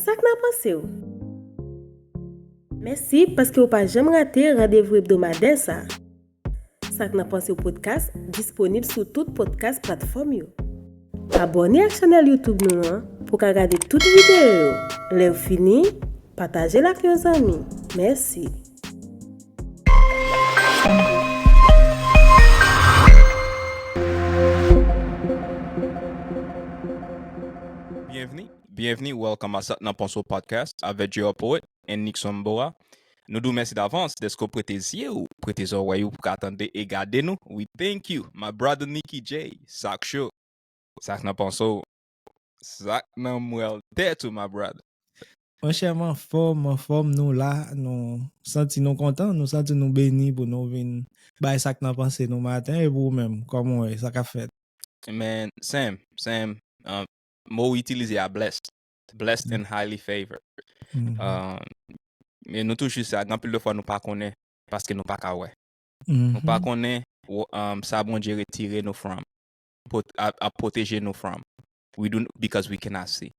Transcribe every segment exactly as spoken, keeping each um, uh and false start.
Sa k nan panse w? Mèsi paske w pa janm rate randevou ebdomadè sa. Sa k nan panse w podcast disponib sou tout podcast platfòm yo. Abòne ak chanèl YouTube nou an pou w ka gade tout videyo yo. Lè w fini, pataje l ak yon zanmi. Mèsi. Byenvni, byenvni, welcome a Sa k nan panse w podcast avèk J R Poet and Nixon Boa. Nou di w mèsi davans dèske w prete zye w, prete zòrèy ou pou ka tande e gade nou. We thank you, my brother Nicky J. Sa k cho. Sa k nan panse w. Sa k nan mwèl tèt ou, my brother. Monchè, m anfòm, m anfòm, nou la, nou santi nou kontan, nou santi nou beni pou nou vin bay sa k nan panse nou maten, e pou ou menm, kòman w ye, sa k ap fèt? Man, same, same. Um, mo w itilize a blessed. Blessed and highly favored. Um, e nou toujou sa, gen anpil de fwa nou pa konnen paske nou pa ka wè. Nou pa konnen um, sa Bondye retire nou from, pot- ap ap pwoteje nou from. We do because we cannot see.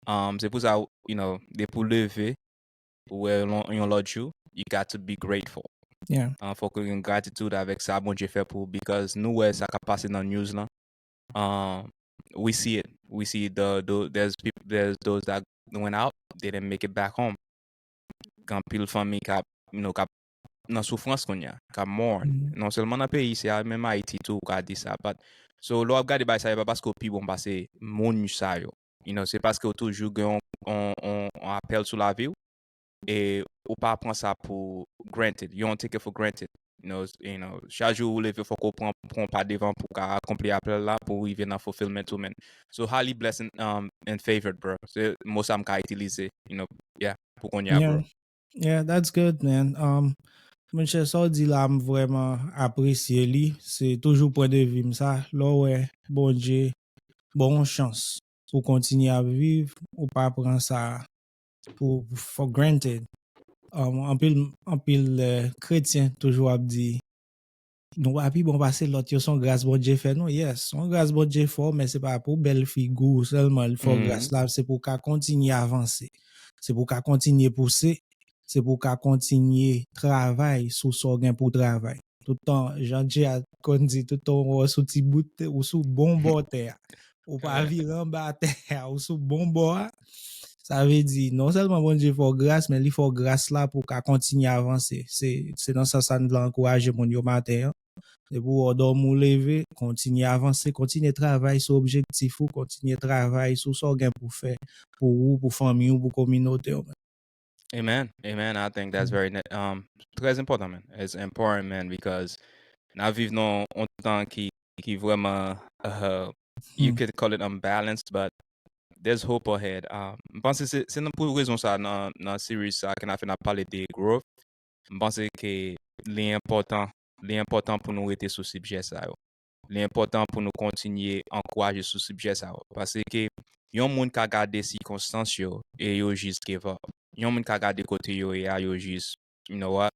Um, se pou sa, you know, depi w leve, ou wè yon yon lòt jou, you got to be grateful. Yeah. Uh, fòk ou gen gratitude avèk sa Bondye fè pou ou because nou wè sa k ap pase nan news lan. Um, we see it. We see the, the there's people there's those that went out, they didn't make it back home. Gen anpil fanmi k ap, you know, k ap nan soufrans kounye a, k ap mourn. Non sèlman nan peyi isi a, menm Ayiti tou, ou ka di sa. But, so, lè w ap gade bagay sa yo, e pa paske w pi bon pase moun sa yo. You know, se paske w toujou gen yon, yon, yon, yon apèl sou lavi w, e ou pa pran sa pou granted. You don't take it for granted. You know, you know, chak jou ou leve, fòk ou pran, pran pa devan pou ka akonpli apèl la, pou rive nan fulfillment ou, man. So, highly blessed and, um, and favored, bro. Se mo sa m ka itilize, you know, yeah, pou kounye a, bro. Yeah, that's good, man. Um, monchè, sa w di la, m vrèman apresye li. Se toujou pwen de vi m sa. Lè w wè Bondye ba w yon chans pou w kontinye ap viv, ou pa pran sa pou for granted. Um, anpil anpil euh, kretyen toujou ap di nou pa pi bon pase lòt yo, se yon gras Bondye fè nou. Yes, se yon gras Bondye fè w, men se pa pou bèl figi w sèlman li fè w gras la, se pou w ka kontinye avanse. Se pou w ka kontinye pouse, se pou w ka kontinye travay sou sa w gen pou w travay. Tout tan, jan Dje a konn di, tout tan w wè w sou ti bout, ou sou bon bò tè a. Ou pa vire anba tè a, ou sou bon bò a. Sa vle di, non sèlman Bondye fè w gras, men li fè w gras la pou w ka kontinye avanse. Se se nan sans sa n vle ankouraje moun yo maten an. Depi w wè w dòmi w leve, kontinye avanse, kontinye travay sou objektif ou, kontinye travay sou sa w gen pou fè pou ou, pou fanmi w, pou kominote w. Amen. Amen. I think that's very ne- um très important, man. It's important, man, because n ap viv nan yon tan ki ki vrèman uh, you could call it unbalanced, but there's hope ahead. Um, m panse se se nan pou rezon sa nan nan series sa ke n ap fè n ap pale de growth. M panse ke li enpòtan li enpòtan pou nou rete sou sijè sa yo. Li enpòtan pou nou kontinye ankouraje sou sijè sa yo. Paske yon moun ka gade sikonstans yo e yo jis give up. Yon moun ka gade kote yo ye a, yo jis, you know what,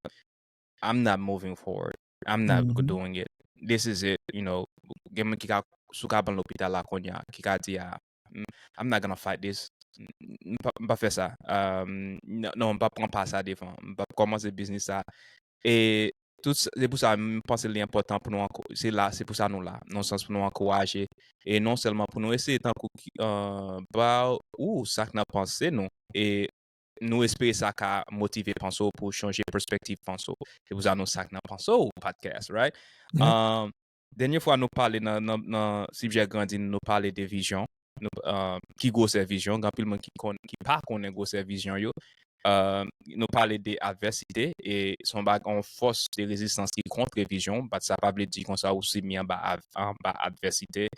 I'm not moving forward. I'm not doing it. This is it, you know. Gen moun ki ka sou ka ban lopital la kounye a, ki ka di a, "Mm, I'm not gonna fight this. M pa, m pa fè sa. Um, n- non, m pa pran pa sa devan. M pa kòmanse biznis sa." E tout sa- se pou sa m panse li enpòtan pou nou anko- se la se pou sa nou la, nan sans pou nou ankouraje e non sèlman pou nou eseye tankou ki- uh, ba ou sa k nan panse nou e nou espere sa ka motive panse w pou chanje pèspektiv panse w. Se pou sa nou sa k nan panse w podcast, right? Um, dènye fwa nou pale nan nan nan sijè grandi, nou pale de vizyon, nou uh, ki gwosè vizyon, gen anpil moun ki konn ki pa konnen gwosè vizyon yo. Uh, nou pale de advèsite e se yon bag yon fòs de rezistans ki kontre vizyon, but sa pa vle di konsa ou simi anba av- anba advèsite.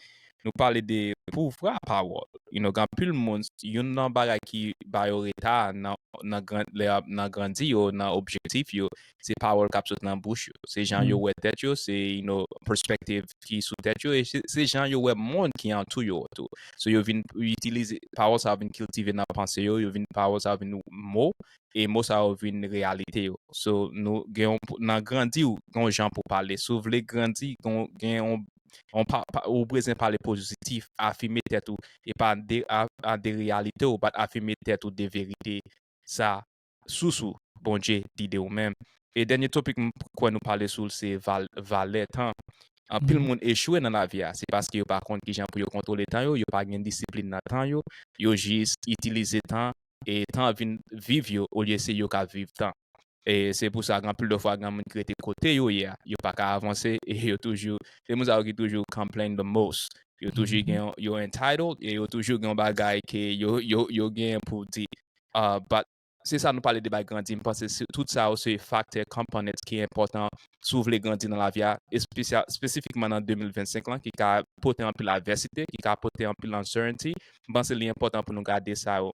Nou pale de pouvwa pawòl. You know, gen anpil moun, youn nan bagay ki ba yo reta nan nan gran lè y ap nan grandi yo, nan objektif yo, se pawòl k ap sot nan bouch yo. Se jan yo wè tèt yo, se you know, perspective ki sou tèt yo, e se se jan yo wè mond ki antou yo tou. So yo vin itilize pawòl sa yo vin kiltive nan panse yo, yo vin pawòl sa yo vin mo, e mo sa yo vin reyalite yo. So nou gen yon nan grandi w gen yon jan pou pale. Si w vle grandi, gen yon- gen yon On pa, pa, ou bezwen pale pozitif, afime tèt ou, e pa de, a, a de reyalite ou, but afime tèt ou de verite. Sa, sous ou, Bondye di de ou menm. E dènye topik m kwè nou pale sou l se val, valè tan. Anpil moun echwe nan lavi a, se paske yo pa konn kijan pou yo kontwole tan yo, yo pa gen disiplin nan tan yo, yo jis itilize tan, e tan vin viv yo olye se yo k ap viv tan. E se pou sa gen anpil de fwa gen moun ki rete kote yo ye a, yo pa ka avanse, e yo toujou, se moun sa yo ki toujou complain the most. Yo toujou gen, yo entitled, e yo toujou gen yon bagay ke yo, yo, yo gen pou di. Uh, but se sa nou pale de bay grandi, m panse se, tout sa yo se faktè, components ki enpòtan si w vle grandi nan lavi a, espesyal, espesifikman nan de mil vennsenk lan, ki ka pote anpil advèsite, ki ka pote anpil uncertainty. M panse li enpòtan pou nou gade sa yo.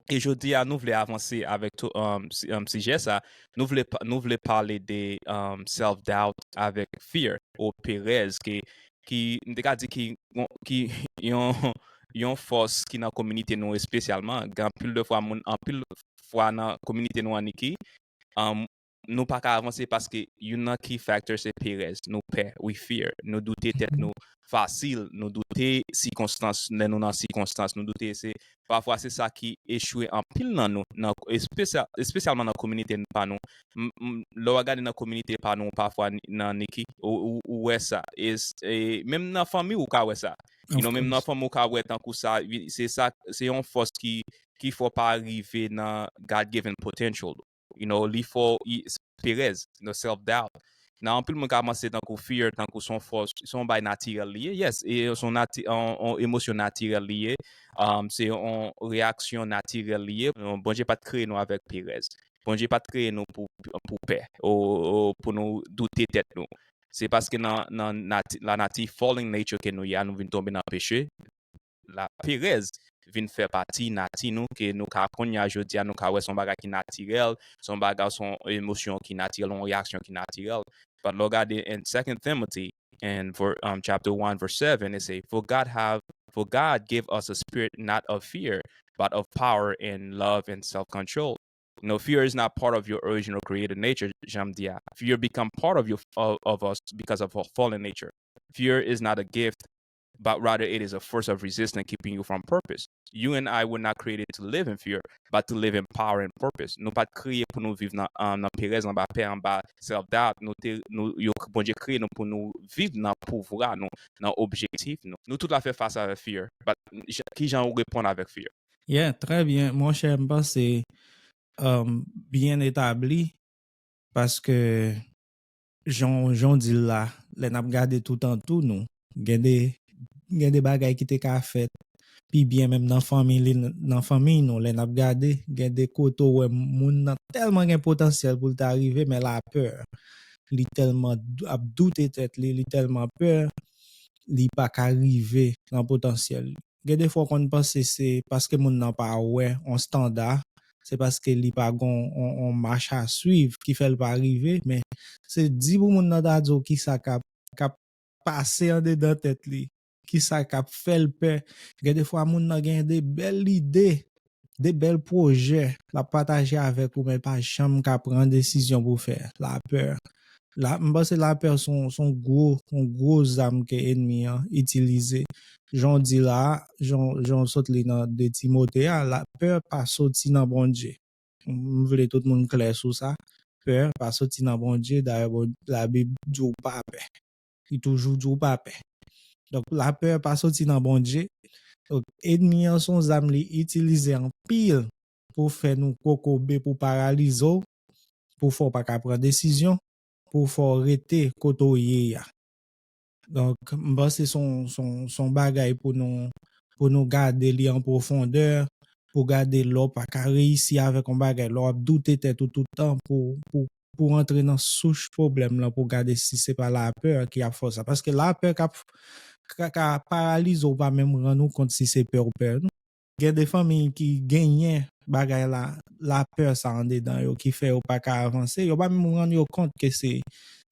E jodi a, nou vle avanse avèk tou, um, si- um, sijè sa. Nou vle, pa- nou vle pale de um, self-doubt avèk fear, ou perèz, ki, ki, m te ka di ki, ki yon, yon fòs ki nan kominote nou espesyalman. Gen anpil de fwa moun, anpil fwa nan kominote nou an, Niki, um, nou pa ka avanse paske youn nan key factor se perèz. Nou pè, we fear. Nou doute tèt nou fasil, nou doute sikonstans, lè nou nan sikonstans, nou doute se, pafwa se sa ki echwe anpil nan nou, nan, espesyal, espesyalman nan kominote pa nou. M- m- Lè w gade nan kominote pa nou, pafwa n- nan Niki, ou, ou, ou wè sa. E, s- e menm nan fanmi ou ka wè sa. You know, menm nan fanmi ou ka wè tankou sa, wi, se sa, se yon fòs ki, ki fè w pa rive nan God given potential. You know, li fè w i- perèz, you know, self-doubt. Nan anpil moun ka panse tankou fear, tankou se yon fòs, se yon bay natirèl li ye. Yes, e se yon nati- on, on emosyon natirèl li ye. Um, se yon reyaksyon natirèl li ye. Bondye pa t kreye nou avèk perèz. Bondye pa t kreye nou pou, pou pè, ou, ou pou nou doute tèt nou. Se paske nan, nan nati, la nati fallen nature ke nou ye a, nou vin tonbe nan peche. La perèz vin fè pati nati nou, ke nou ka kounye a jodi a, nou ka wè se yon bagay ki natirèl, se yon bagay, se yon emosyon ki natirèl, yon reyaksyon ki natirèl. But lè w gade in Second Timothy, in ver, um, chapter one, verse seven, it say, "For God have, for God gave us a spirit not of fear, but of power and love and self-control." You know, fear is not part of your original created nature, jan m di a. Fear become part of your, of, of us because of our fallen nature. Fear is not a gift, but rather it is a force of resistance keeping you from purpose. You and I were not created to live in fear, but to live in power and purpose. Nou pa t kreye pou nou viv nan, um, nan perèz, anba pè, anba self-doubt. Nou te, nou, yo, Bondye kreye nou pou nou viv nan pouvwa nou, nan objektif nou. Nou tout la fè fas avèk fear. But j- kijan ou reponn avèk fear? Yeah, trè byen. Monchè, m panse um, byen etabli, paske jan, jan w di l la, lè n ap gade toutantou nou, gen de, gen de bagay ki te ka fèt pi byen menm nan fanmi li, nan fanmi nou, lè n ap gade, gen de kote w wè moun nan tèlman gen potansyèl pou l ta rive, men lapè, li tèlman dou- ap doute tèt li, li tèlman pè, li pa ka rive nan potansyèl li. Gen de fwa w konn panse se paske moun nan pa wè on standa, se paske li pa gon on, on mach a swiv ki fè l pa rive, men se di pou moun nan ta di w kisa k ap, k ap pase andedan tèt li, kisa k ap fè l pè. Gen de fwa moun nan gen de bèl lide, de bèl pwojè l ap pataje avèk ou, men l pa janm ka pran desizyon pou fè. Lapè. La, m panse lapè se yon, se yon gwo, se yon gwo zam ke enmi an itilize. Jan w di la, jan, jan w sot li nan de Timote a, lapè pa soti nan Bondye. M vle tout moun klè sou sa. Pè pa soti nan Bondye, dayè bon, Labib di w pa pè. Li toujou di w pa pè. Donk, lapè pa soti nan Bondye. Donk, enmi an se yon zam li itilize anpil pou fè nou kokobe, pou paralize w, pou fè w pa ka pran desizyon, pou fè w rete kote w ye a. Donk, m panse se yon, se yon, se yon bagay pou nou, pou nou gade li an pwofondè, pou gade lè w pa ka reyisi avèk yon bagay, lè w ap doute tèt ou tout tan pou, pou, pou rantre nan souch pwoblèm lan, pou gade si se pa lapè ki ap fè w sa. Paske lapè k ap, ka, ka paralize w, pa menm rann ou kont si se pè w pè, non. Gen de fanmi ki genyen bagay la, lapè sa andedan yo, ki fè yo pa ka avanse. Yo pa menm rann yo kont ke se,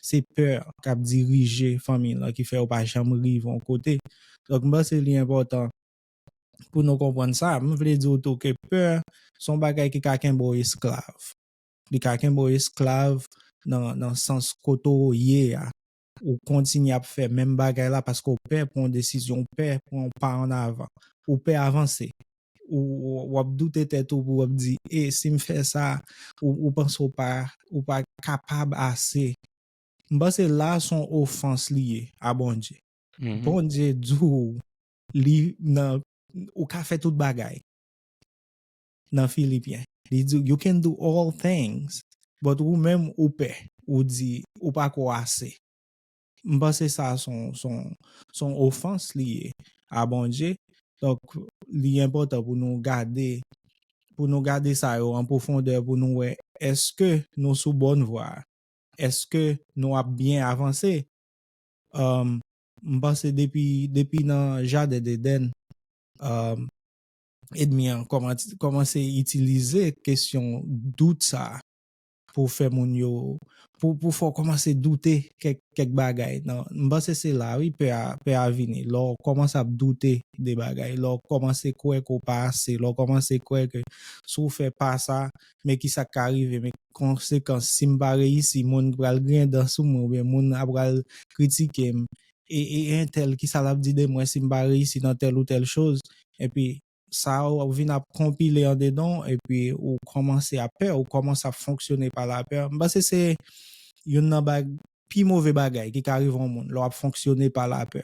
se pè k ap dirije fanmi lan, ki fè yo pa janm rive yon kote. Donk, m panse li enpòtan pou nou konprann sa. M vle di w tou ke pè se yon bagay ki ka kenbe w esklav. Li ka kenbe w esklav nan, nan sans kote w ye a. ou kontinye ap fè menm bagay la paske w pè pran yon desizyon, w pè pran yon pa an avan, ou pè avanse. Ou, w ap doute tèt ou pou w ap di, e si m fè sa, ou, ou panse w pa, ou pa kapab ase. M panse la se yon ofans li ye a Bondye. Bondye di w li nan, ou ka fè tout bagay nan Filipyen. Li di, you can do all things, but ou menm ou pè, ou di ou pa ko ase. M panse sa se yon, se yon, se yon ofans li ye a Bondye. Donk, li enpòtan pou nou gade, pou nou gade sa yo an pwofondè, pou nou wè èske nou sou bòn vwa, èske nou ap byen avanse. Um, m panse depi, depi nan jaden Edenn, um, ènmi an kòman-, kòmanse itilize kesyon dout sa a pou fè moun yo, pou, pou fè w kòmanse doute kèk, kèk bagay. Non, m panse se la, wi, pè a, pè a vini. Lè w kòmanse ap doute de bagay, lè w kòmanse kwè ke w pa ase, lè w kòmanse kwè ke si w fè pa sa, men ki sa k ka rive, men konsekans, si m pa reyisi, moun pral griyen dan sou mwen, oubyen moun ap pral kritike m, e, e entèl, ki sa l ap di de mwen si m pa reyisi nan tèl ou tèl choz? Epi, sa w ap vin ap konpile andedan w, epi ou kòmanse ap pè, ou kòmanse ap fonksyone pa lapè. M panse se youn nan bag-, pi move bagay ki ka rive yon moun, lè w ap fonksyone pa lapè.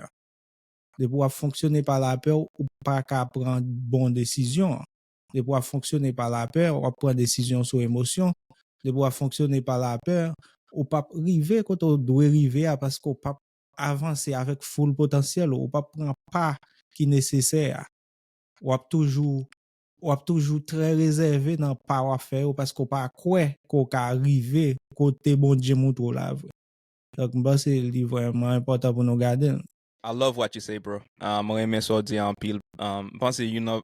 Depi w ap fonksyone pa lapè, ou pa ka pran bon desizyon. Depi w ap fonksyone pa lapè, w ap pran desizyon sou emosyon. Depi w ap fonksyone pa lapè, ou p ap rive kote w dwe rive a, paske w p ap avanse avèk full potansyèl ou, ou p ap pran pa ki nesesè a. W ap toujou, w ap toujou trè rezève nan pa w ap fè yo, paske w pa kwè ke w ka rive kote Bondye montre w la vre. Donk, m panse li vrèman enpòtan pou nou gade l. I love what you say, bro. Uh, mwen renmen sa w di anpil. Um, m panse youn nan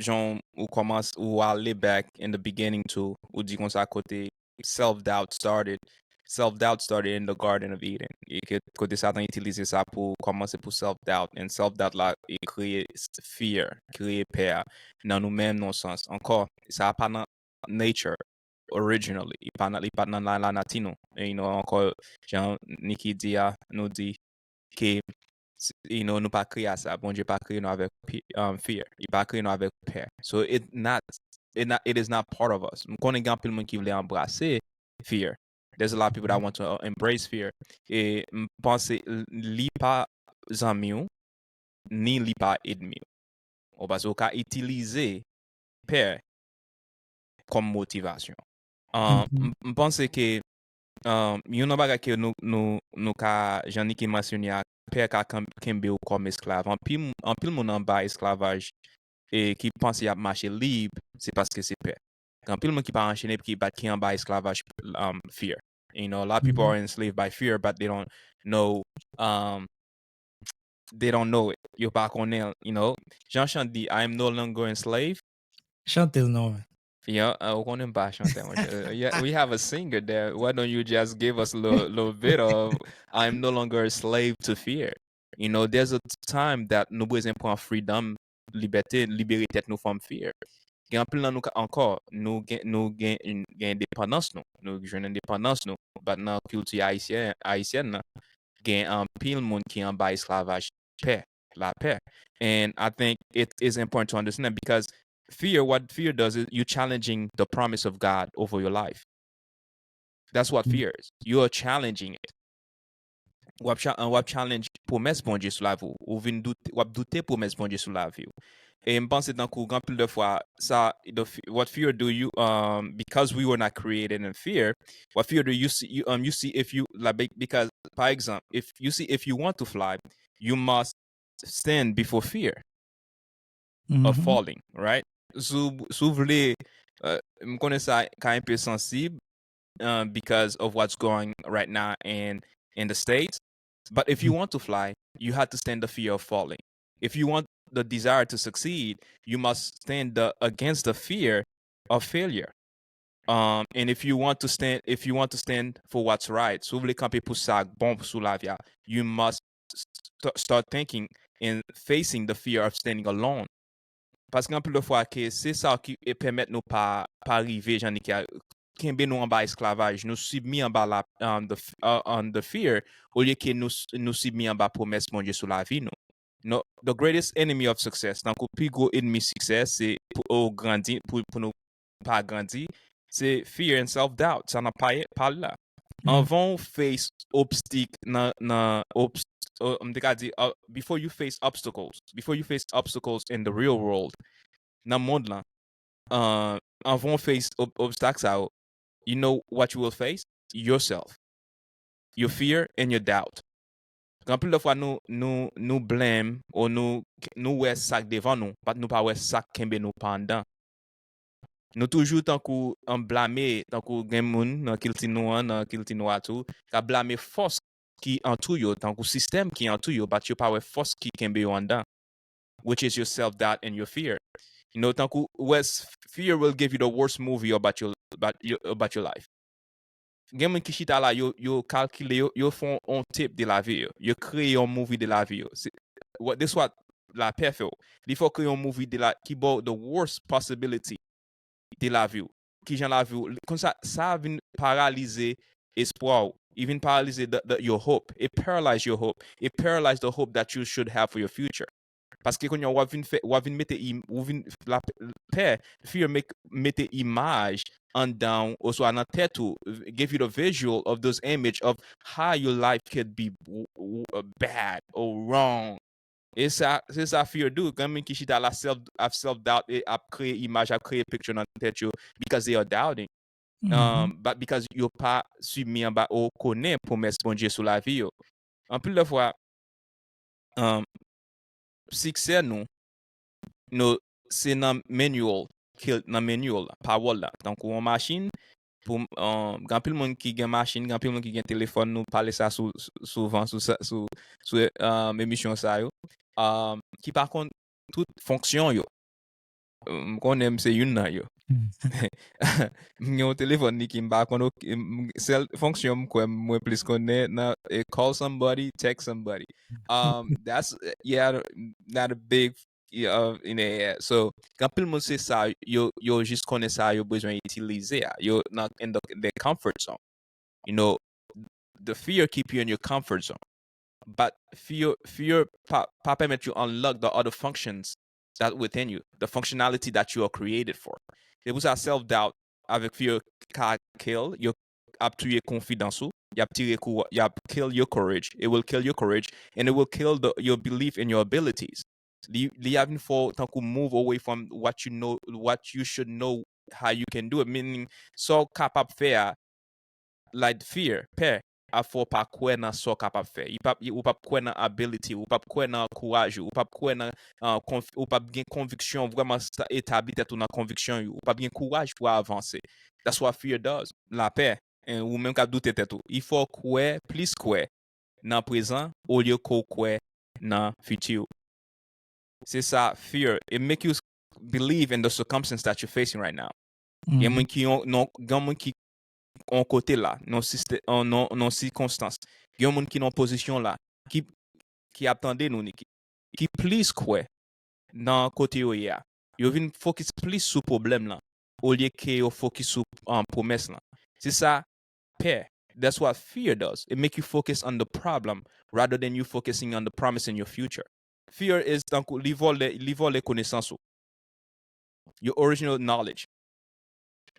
jan ou kòmanse, ou ale back in the beginning to, ou di konsa kote self-doubt started. Self-doubt started in the Garden of Eden. E ke kote Satan itilize sa pou kòmanse pou self-doubt. And self-doubt la, e kreye s-, fear, kreye pè a nan nou menm, nan yon sans. Ankò, sa pa nan nature originally. Li pa nan, li pa nan la, la nati nou. E, you know, ankò, jan Niki di a, nou di ke, s-, you know, nou pa kreye a sa. Bondye pa kreye nou avèk pi-, um, fear. Li pa kreye nou avèk pè. So it not, it not, it is not part of us. M konnen gen anpil moun ki vle anbrase fear. There's a lot of people that want to, uh, embrace fear. E m panse l-, li pa zanmi w, ni li pa ènmi w. Ou paske ou ka itilize pè kòm motivasyon. Uh, m, m panse ke, uh, youn nan bagay ke nou, nou, nou ka, jan Niki mansyone a, pè ka kan-, kenbe w kòm esklav. Anpil, anpil moun anba esklavaj e ki panse y ap mache lib, se paske se pè. Gen anpil moun ki pa anchene, ki, but ki anba esklavaj, um, fear. You know, a lot of people are enslaved by fear, but they don't know, um, they don't know it. Yo pa konnen, you know. Jan Chan di, "I am no longer enslaved." Chante l non, men. Yeah, uh, ou konnen m pa chante, mon cher. Yeah, we have a singer there. Why don't you just give us a little, little bit of "I'm no longer a slave to fear"? You know, there's a time that nou bezwen pran freedom, libète, libere tèt nou from fear. Gen anpil nan nou ka, ankò, nou gen, nou gen, gen endepandans nou, nou jwenn endepandans nou, but nan kilti ayisyen, ayisyèn nan, gen anpil moun ki anba esklavaj pè, lapè. And I think it is important to understand that because fear, what fear does is you challenging the promise of God over your life. That's what fear is. You are challenging it. W ap cha-, w ap challenge pwomès Bondye sou lavi w. Ou vin doute, w ap doute pwomès Bondye sou lavi w. E m panse tankou gen anpil de fwa, sa, the f-, what fear do you, um, because we were not created in fear, what fear do you see, you, um, you see if you, like, be-, because, pa egzanp, if you see, if you want to fly, you must stand before fear of falling, right? Si w, si w vle, uh, m konnen sa ka enpe sansib, uh, because of what's going right now in, in the States. But if you want to fly, you have to stand the fear of falling. If you want the desire to succeed, you must stand the, against the fear of failure. Um, and if you want to stand, if you want to stand for what's right, si w vle kanpe pou sa k bon sou lavi a, you must st-, start thinking and facing the fear of standing alone. Paske anpil de fwa ke se sa ki e pèmèt nou pa, pa rive jan Niki a, kenbe nou anba esklavaj, nou sibmi anba la, um, the, f- uh, on the fear, olye ke nou, s- nou sibmi anba pwomès Bondye sou lavi nou. No, the greatest enemy of success, tankou pi gwo enmi siksè, se pou ou grandi, pou, pou nou pa grandi, se fear and self-doubt, sa nan pa, pa la. Anvan ou face obstak nan, nan obst, uh, m te ka di, uh, before you face obstacles, before you face obstacles in the real world, nan mond lan, uh, anvan ou face ob, obstak sa yo, you know what you will face? Yourself. Your fear and your doubt. Gen anpil de fwa nou, nou, nou blame ou nou, nou wè sa k devan nou, but nou pa wè sa k kenbe nou pa anndan. Nou toujou tankou an blame, tankou gen moun nan kilti nou an, nan kilti nou a tou, ka blame fòs ki antou yo, tankou sistèm ki antou yo, but yo pa wè fòs ki kenbe yo anndan, which is your self-doubt and your fear. You know, tankou, wè, s- fear will give you the worst movie about your, about your, about your life. Gen moun ki chita la, yo, yo kalkile, yo, yo fè yon tape de lavi yo. Yo kreye yon movie de lavi yo. Se, what, this what lapè fè w. Li fè w kreye yon movie de la, ki ba w the worst possibility de lavi w. Kijan lavi w, konsa, sa vin paralize espwa w. It vin paralize the, the, your hope. It paralyze your hope. It paralyze the hope that you should have for your future. Paske kounye a w ap vin fè, w ap vin mete, im- ou vin, la pè, fear make, mete imaj anndan w, oswa nan tèt ou, give you the visual of those image of how your life could be w- w- uh, bad or wrong. E sa, se sa fear do. Gen moun ki chita la self, ap self doubt e ap kreye imaj, ap kreye picture nan tèt yo because they are doubting. Um, but because yo pa sibmi anba ou konnen pwomès Bondye sou lavi yo. Anpil de fwa, um, siksè nou, nou, se nan manual, ke nan manual la, pawòl la. Tankou yon machin, pou, um, gen anpil moun ki gen machin, gen anpil moun ki gen telefòn, nou pale sa sou, sou- souvan, sou, sa- sou, sou um, emisyon sa yo, um, ki pa konn tout fonksyon yo. M konnen m se youn nan yo. M gen yon telefòn, Niki, m pa konn ok- m- sèl fonksyon m kwè mwen plis konnen nan e call somebody, text somebody. Um, that's, yeah, not a big, uh, in the air. So, gen anpil moun se sa, yo, yo jis konnen sa yo bezwen itilize a. Yo nan in the, the comfort zone. You know, the fear keep you in your comfort zone. But fear, fear pa, pa pèmèt you unlock the other functions that within you, the functionality that you are created for. Se pou sa self doubt avèk fear ka kill, yo ap touye konfidans ou, y ap tire kou, y ap kill your courage, it will kill your courage, and it will kill the, your belief in your abilities. Li, li ap vin fè w tankou move away from what you know, what you should know, how you can do it, meaning sa w kapab fè a, like fear, pè, ap fè w pa kwè nan sa w kapab fè. Ou p ap, ou p ap kwè nan ability, ou p ap kwè nan kouraj ou, ou p ap kwè nan, uh, conf, ou p ap gen konviksyon, vrèman sa- etabli tèt ou nan konviksyon ou, ou p ap gen kouraj pou avanse. That's what fear does. Lapè, en, ou menm k ap doute tèt ou. Li fè w kwè, plis kwè nan prezan, olye ke w kwè nan fiti w. Se sa, fear. It make you believe in the circumstance that you're facing right now. Gen moun ki yon, non, gen moun ki yon kote la, non sistè, non, non sikonstans. Gen moun ki nan pozisyon la, ki, ki ap tande nou, Niki, ki plis kwè nan kote yo ye a. Yo vin fokis plis sou pwoblèm lan, olye ke yo fokis sou, um, pwomès lan. Se sa, pè. That's what fear does. It make you focus on the problem rather than you focusing on the promise in your future. Fear is tankou li vòlè, li vòlè konesans ou. Your original knowledge.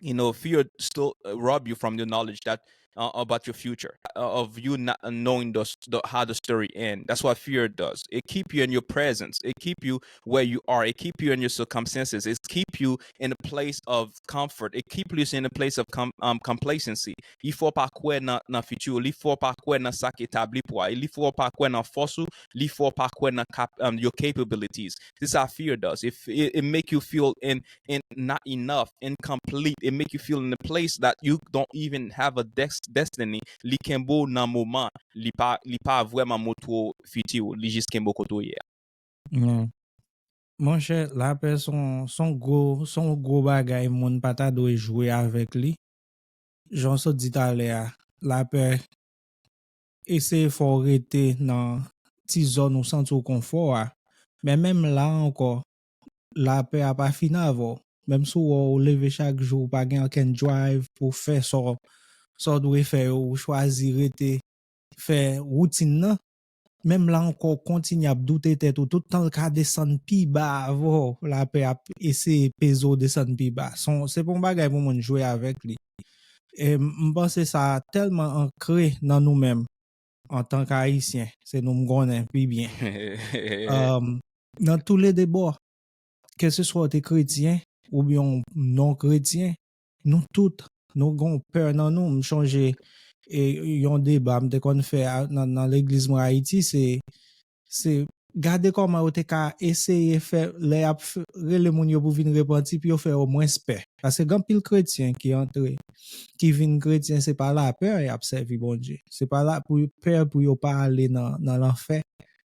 You know, fear still, uh, rob you from your knowledge that, uh, about your future, uh, of you not knowing the, the how the story end. That's what fear does. It keep you in your presence. It keep you where you are. It keep you in your circumstances. It keep you in a place of comfort. It keep you in a place of com, um, complacency. Li fè w pa kwè nan, nan fiti w. Li fè w pa kwè nan sa k etabli pou ou. Li fè w pa kwè nan fòs ou. Li fè w pa kwè nan cap, um, your capabilities. Se sa fear does. It, it, it make you feel in, in not enough, incomplete. It make you feel in a place that you don't even have a des, destiny. Li kenbe w nan moman. Li pa, li pa vrèman montre w fiti w. Li jis kenbe w kote w ye a. Yeah. Monchè, lapè se yon, se yon gwo, se yon gwo bagay moun pa ta dwe jwe avèk li. Jan w sot di talè a, lapè eseye fè w rete nan ti zòn ou santi w konfò a. Men menm la ankò, lapè a pa fin avè w. Menm si w wè w leve chak jou, ou pa gen okenn drive pou w fè sa w, sa w dwe fè yo, ou chwazi rete fè woutin nan, menm la ankò, w kontinye ap doute tèt ou, tout tan l ka desann pi ba avè w, lapè ap eseye peze w desann pi ba. Se yon, se pa yon bagay pou moun jwe avèk li. E m, m panse sa tèlman ankre nan nou menm, antanke Ayisyen, se nou m konnen pi byen. Um, nan toulede bò, keseswa w te kretyen oubyen w non kretyen, nou tout, nou gon pè nan nou. M chonje e, yon deba m te konn fè a, nan, nan legliz mwen Ayiti, se, se gade kòman yo te ka eseye fè, lè y ap f- rele moun yo pou vin repanti, pou yo fè yo mwens pè. Paske gen anpil kretyen ki antre, ki vin kretyen, se pa lapè y ap sèvi Bondye. Se pa la pou pè pou yo pa ale nan, nan lanfè,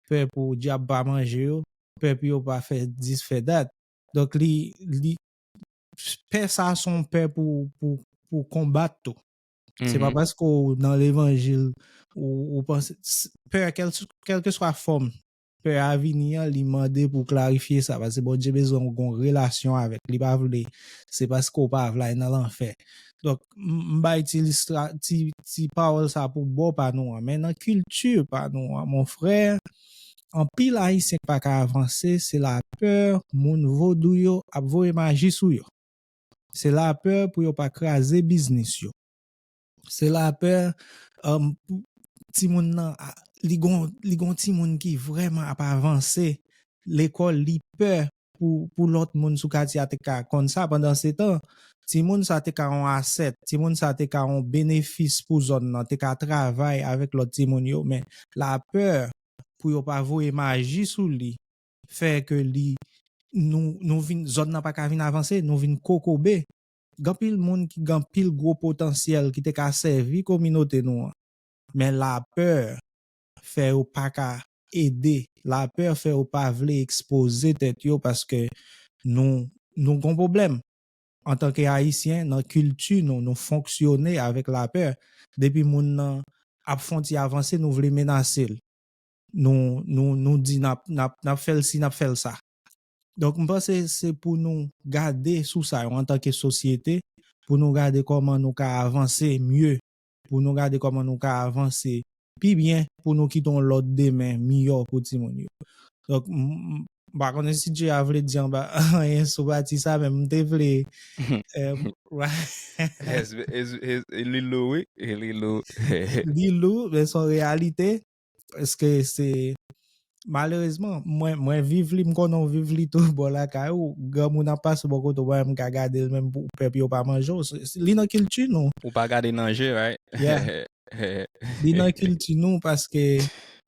pè pou dyab pa manje yo, pè pou yo pa fè dis fè dat. Donk li, li pè sa se yon pè pou, pou, pou konbat tou. Se pa paske w nan levanjil ou, ou panse s- pè kèl, kèlkeswa fòm pè a vini an, li mande pou klarifye sa, paske Bondye bezwen w gon relasyon avèk li, pa vle, se paske w pa vle al nan lanfè. Donk m, m bay ti listra, ti, ti pawòl sa pou bò pa nou an, men nan kilti pa nou an, mon frè, anpil Ayisyen pa ka avanse, se lapè moun vodou yo ap voye maji sou yo. Se lapè pou yo pa kraze biznis yo. Se lapè, um, timoun nan, a- li gon, li gon timoun ki vrèman ap avanse lekòl, li pè pou, pou lòt moun sou katye a te ka konn sa. Pandan se tan, timoun sa te ka yon asèt, timoun sa te ka yon benefis pou zòn nan, te ka travay avèk lòt timoun yo, men lapè pou yo pa voye maji sou li, fè ke li, nou, nou vin, zòn nan pa ka vin avanse, nou vin kokobe. Gen anpil moun ki gen anpil gwo potansyèl ki te ka sèvi kominote nou an. Men lapè fè yo pa ka ede, lapè fè yo pa vle ekspoze tèt yo paske nou, nou gon pwoblèm. Antanke Ayisyen, nan kilti nou, nou fonksyone avèk lapè. Depi moun nan ap fè yon ti avanse, nou vle menase l. Nou, nou, nou di n ap, n ap, n ap fè l si, n ap fè l sa. Donk, m panse se pou nou gade sou sa yo antanke sosyete, pou nou gade kòman nou ka avanse mye, pou nou gade kòman nou ka avanse pi byen, pou nou kite yon lòt demen miyò pou timoun yo. Donk, m, m, m pa konnen si Dje a vle di anba anyen sou pati sa, men m te vle, eh, Yes, it's, it's, it's Lilo, wi. Lilo. Lilo, men se yon reyalite. Paske se, malerezman, mwen, mwen viv li, m konnen w viv li tou bò lakay ou. Granmoun ap pase bò kote w, mwen m ka gade l menm pou pèp yo pa manje w. Se- se- Li nan kilti nou. Ou pa gade nan je, right? Yeah. Li nan kilti nou paske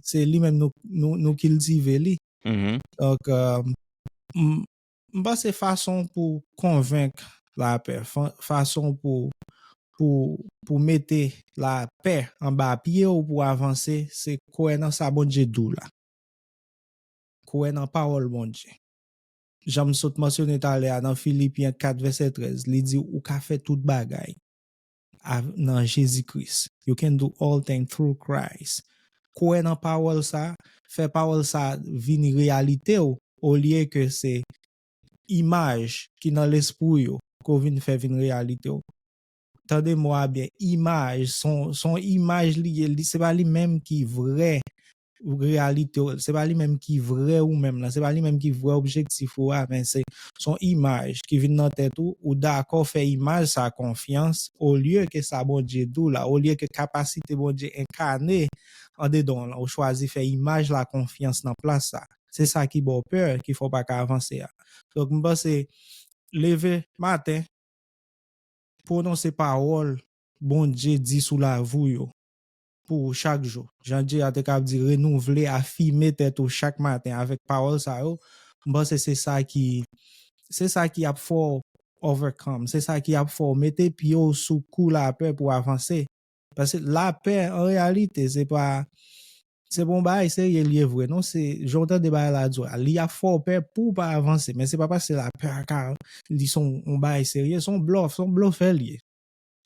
se li menm nou, nou, nou kiltive li. Mhm. Donk, euh, m, m panse fason pou konvenk lapè, fa- fason pou, pou, pou mete lapè anba pye w pou avanse, se kwè nan sa Bondye di w la. Kwè nan pawòl Bondye. Jan m sot mansyone talè a nan Filipyen kat vèsè trèz, li di ou ka fè tout bagay av- nan Jezi Kris. You can do all things through Christ. Kwè nan pawòl sa, fè pawòl sa vin reyalite w, olye ke se imaj ki nan lespri w yo ke w vin fè vin reyalite w. Tande mo a byen, imaj, se yon, se yon imaj li ye, li- se pa li menm ki vrè reyalite w, se pa li menm ki vrè ou menm lan, se pa li menm ki vrè objektif ou a, men se se yon imaj ki vin nan tèt ou, ou dakò fè imaj sa konfyans, olye ke sa Bondye di w la, olye ke kapasite Bondye enkane andedan w lan, ou chwazi fè imaj la konfyans nan plas sa. Se sa ki ba w pè, ki fè w pa ka avanse a. Donk, m panse, leve maten, pwononse pawòl Bondye di sou lavi w yo pou ou chak jou. Jan Dje a te kab di, renouvle, afime tèt ou chak maten avèk pawòl sa yo. M panse se sa ki, se sa ki ap fè w overcome, se sa ki ap fè w mete pye w sou kou lapè pou w avanse. Paske lapè, an reyalite, se pa, se pa yon bagay serye li ye vre, non. Se, jan w tande bagay la di w la, li ap fè w pè pou w pa avanse. Men se pa paske lapè a ka, li se yon, yon bagay serye, se yon blòf, se yon blofè li ye.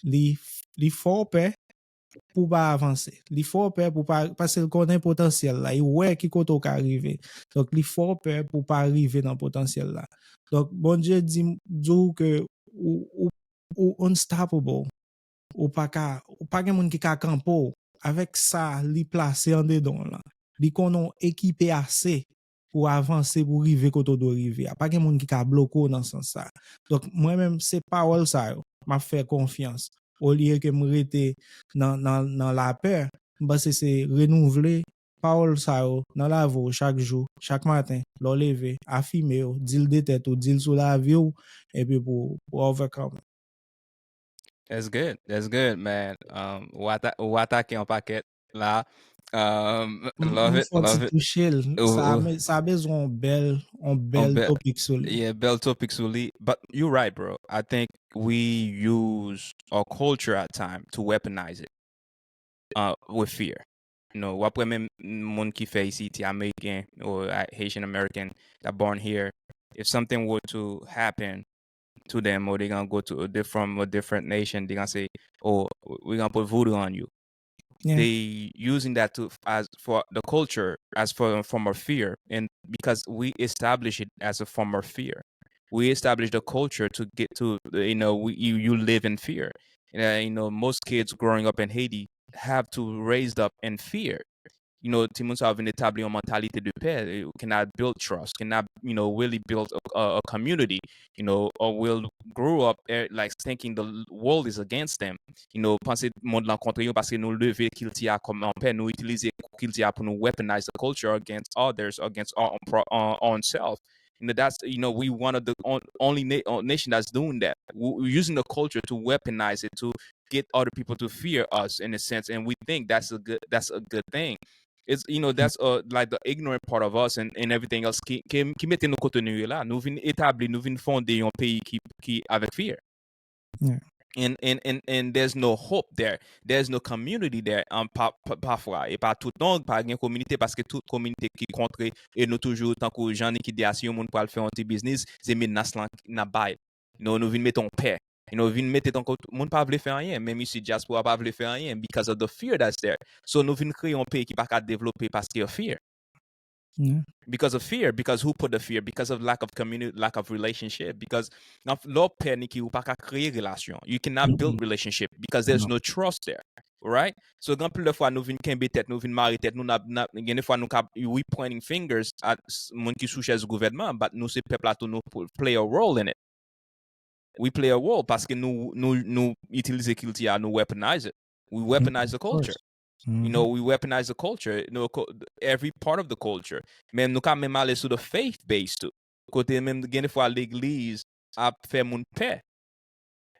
Li, li fè w pè, pou w pa avanse. Li fè w pè pou w pa, paske l konnen potansyèl la, li wè ki kote w ka rive. Donk, li fè w pè pou w pa rive nan potansyèl la. Donk, Bondye di, di w ke ou, ou, ou unstoppable. Ou pa ka, ou pa gen moun ki ka kanpe w. Avèk sa li plase andedan w lan, li konnen w ekipe ase pou w avanse, pou w rive kote w dwe rive a. Pa gen moun ki ka bloke w nan sans sa. Donk, mwen menm, se pawòl sa yo m ap fè konfyans. Olye ke m rete nan, nan, nan lapè, m panse se renouvle pawòl sa yo nan lavi w chak jou, chak maten, lè w leve, afime yo, di l de tèt ou, di l sou lavi w, epi pou, pou overcome. That's good. That's good, man. Um, ou, ata ou atake yon pakèt la. Um, M- love m it, santi love it. Touche l. Ou- Sa, ou- me- sa bezwen yon bèl, yon Yon bèl bèl, topik sou li. Yeah, bèl topik sou li. But you're right, bro. I think we use our culture at time to weaponize it uh, with fear. You know, w ap wè menm moun ki fè isi ti American or uh, Haitian American that born here, if something were to happen to them or they gonna go to a diff- from a different nation, they gonna say, "Oh, we gonna put voodoo on you." Yeah. They using that to as for the culture as for a form of fear, and because we establish it as a form of fear, we establish the culture to get to, you know, we, you you live in fear. And, uh, you know, most kids growing up in Haiti have to raised up in fear. You know, timoun sa yo vin etabli yon mantalite de pè, eh, cannot build trust, cannot, you know, really build a, a, a community, you know, or will grow up eh, like thinking the l- world is against them. You know, panse mond lan kontre yo paske nou leve kilti a kòm yon pè, nou itilize kilti a pou nou weaponize the culture against others, against our own, pro- our own self. You know, that's, you know, we one of the on, only na- uh, nation that's doing that. We- We're using the culture to weaponize it to get other people to fear us in a sense, and we think that's a good that's a good thing. It's, you know, that's uh, like the ignorant part of us and, and everything else ki, ki, ki mete nou kote nou ye la. Nou vin etabli, nou vin fonde yon peyi ki, ki avèk fear. Yeah. And, and, and, and there's no hope there. There's no community there. Um, pa, pa, pafwa, e pa tout non, pa gen kominote paske tout kominote ki kontre e nou toujou tankou jan Niki di a, si yon moun pral fè yon ti biznis, se menas lan n ap bay. Nou, nou vin mete yon pè. You know, vin mete tankou moun pa vle fè anyen, menm isi dyaspora pa vle fè anyen because of the fear that's there. So nou vin kreye yon peyi ki pa ka devlope paske of fear. Yeah. Because of fear, because who put the fear? Because of lack of community, lack of relationship. Because nan lè w pè, Niki, ou pa ka kreye relasyon. You cannot build relationship because there's no trust there. Right? So gen pil de fwa nou vin kenbe tèt, nou vin mare tèt, nou n ap, n ap- gen de fwa nou ka we pointing fingers at s- moun ki sou chèz gouvènman, but nou se pèp la tou, nou pl- play a role in it. We play a role paske nou nou nou itilize kilti a, nou weaponize it. We weaponize the culture. You know, we weaponize the culture. You know, co- every part of the culture. Men nou ka menm ale sou the faith base too. Kote menm gen de fwa legliz ap fè moun pè.